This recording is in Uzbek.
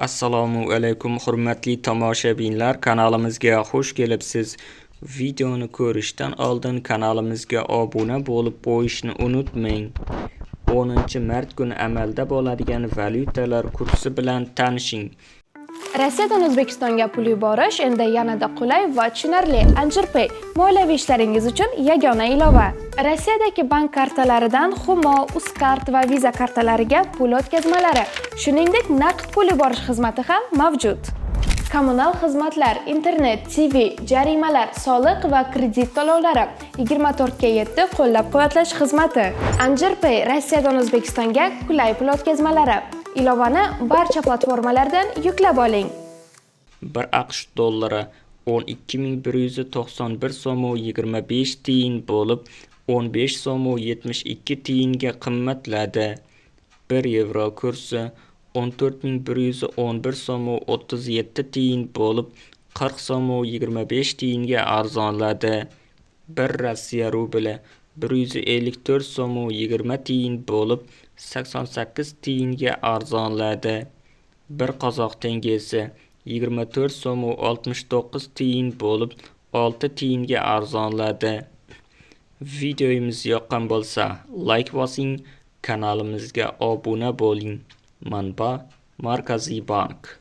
Assalomu alaykum, hurmatli tomoshabinlar, kanalimizga xush kelibsiz. Videoni ko'rishdan oldin kanalimizga obuna bo'lib qo'yishni unutmang. 10-mart kuni amalda bo'ladigan valyutalar kursi bilan tanishing. Rossiyadan O'zbekistonga pul yuborish endi yanada qulay va tushunarli. Anjirpay moliyaviy ishlaringiz uchun yagona ilova. Rossiyadagi bank kartalaridan Humo, Uzcard va Visa kartalariga pul o'tkazmalari, shuningdek, naqd pul yuborish xizmati ham mavjud. Kommunal xizmatlar, internet, TV, jarimalar, soliq va kredit to'lovlari, 24 ga 7 qo'llab-quvvatlash xizmati. Anjirpay Rossiyadan O'zbekistonga qulay pul o'tkazmalari. Ilovani barcha platformalardan yuklab oling. 1 AQSh dollari 12 191 so'm 25 tiyin bo'lib, 15 so'm 72 tiyinga qimmatladi. 1 yevro kursi 14 111 so'm 37 tiyin bo'lib, 40 so'm 25 tiyinga arzonladi. 1 Rossiya rubli 154 so'm 20 tiyin bo'lib, 88 tiyinga arzonladi. 1 qozoq tengesi 24 so'm 69 tiyin bo'lib, 6 tiyinga arzonladi. Videomiz yoqqan bo'lsa, layk bosing, kanalimizga obuna bo'ling. Manba: Markaziy bank.